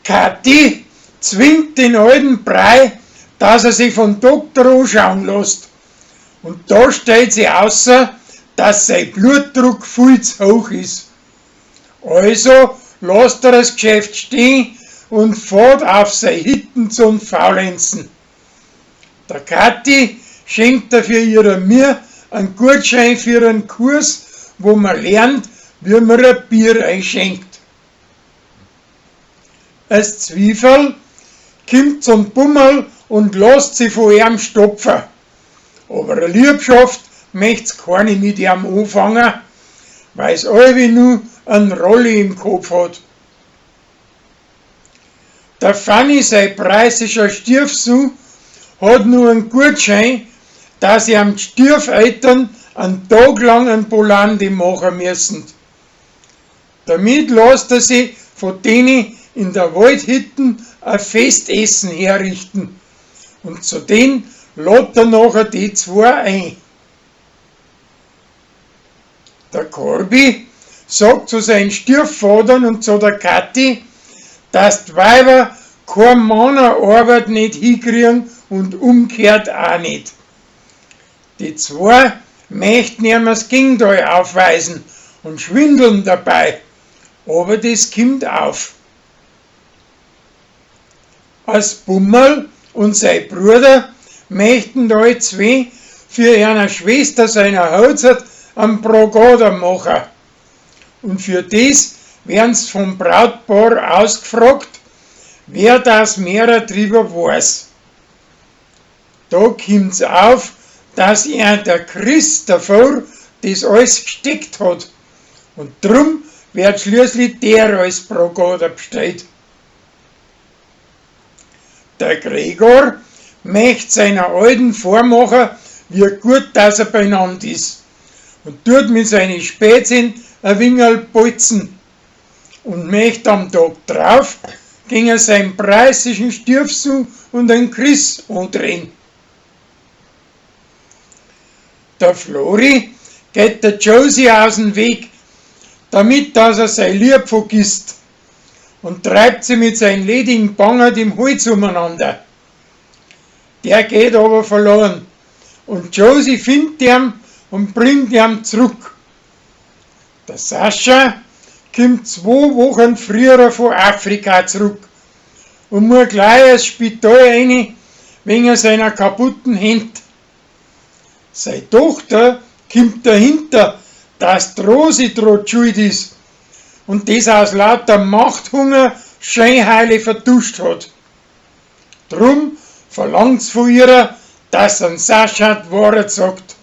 Kathi zwingt den alten Brei, dass er sich vom Doktor anschauen lässt. Und da stellt sich außer, dass sein Blutdruck viel zu hoch ist. Also lässt er das Geschäft stehen und fährt auf seine Hütten zum Faulenzen. Der Kathi schenkt er für ihre Mir einen Gutschein für einen Kurs, wo man lernt, wie man ein Bier einschenkt. Als Zwiefel kommt zum Bummel und lässt sich von ihm stopfen. Aber eine Liebschaft möcht's keine mit ihm anfangen, weil's allweil nur einen Rolli im Kopf hat. Der Fanny, sein preußischer Stiefsohn, hat nur einen Gutschein, dass ihm die Stiefeltern einen Tag lang einen Bolandi machen müssen. Damit lässt er sich von denen in der Waldhütten ein Festessen herrichten. Und zu denen lädt er nachher die zwei ein. Der Corby sagt zu seinen Stiefvatern und zu der Kathi, dass die Weiber keine Männerarbeit nicht hinkriegen und umgekehrt auch nicht. Die zwei möchten ihm das Gegenteil aufweisen und schwindeln dabei, aber das kommt auf. Als Bummel und sein Bruder möchten alle zwei für ihre Schwester seiner Hochzeit einen Brogader machen. Und für das werden's vom Brautpaar ausgefragt, wer das mehrer drüber weiß. Da kommt's auf, dass er der Chris davor das alles gesteckt hat. Und drum wird schließlich der als Brogader bestellt. Der Gregor möchte seiner Alten vormachen, wie gut dass er beieinander ist. Und tut mit seinen Spätzchen ein wenig bolzen. Und möchte am Tag drauf gegen seinen preußischen Stiefsohn und den Chris andrehen. Der Flori geht der Josie aus dem Weg, damit dass er sein Lieb vergisst, und treibt sie mit seinen ledigen Bangert im Holz umeinander. Der geht aber verloren und Josie findet ihn und bringt ihn zurück. Der Sascha kommt 2 Wochen früher von Afrika zurück und muss gleich ins Spital rein wegen seiner kaputten Hand. Seine Tochter kommt dahinter, dass die Rosi dran schuld ist und das aus lauter Machthunger scheinheilig vertuscht hat. Drum verlangt's von ihr, dass ein Sascha die Wahrheit sagt.